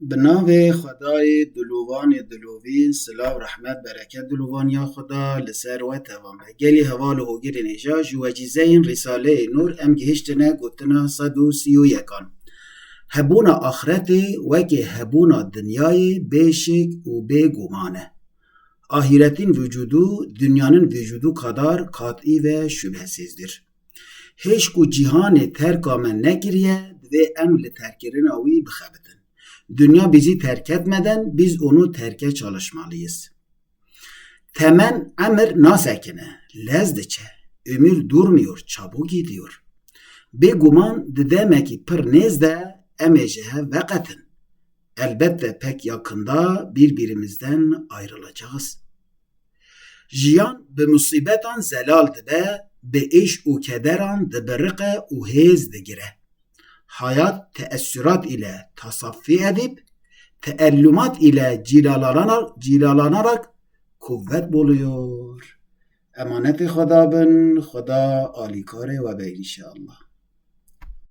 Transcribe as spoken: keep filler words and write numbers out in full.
Bi navê Xwedayê dilovan ê dilovîn, silav, rehmet, bereket, dilovaniya Xweda li ser we tevan be. Gelî heval û hogirên hêja, ji wecîzeyên Rîsaleyê Nûr em gihiştine gotina sed û sî û yekan. Hebûna axretê wekî hebûna dinyayê bê şik û bê guman e. Ahiretin vücudu dünyanın vücudu kadar kat'i ve şübhesizdir. Hêj ku cîhanê terka me nekiriye, divê em li terkkirina wî bixebitin. Dünya bizi terk etmeden biz onu terke çalışmalıyız. Temen emir nasekine, lez diçe, ömür durmuyor, çabuk gidiyor. Bêguman di demekî pir nêz de em ê ji hev veqetin. Elbette pek yakında birbirimizden ayrılacağız. Jiyan bi musîbetan zelal dibe, bi îş û kederan dibiriqe û hêz digire. Hayat teessürat ile tasaffi edip, teellumat ile cilalanarak, cilalanarak kuvvet buluyor. Emanetê Xweda bin, Xweda alîkarê we be înşallah.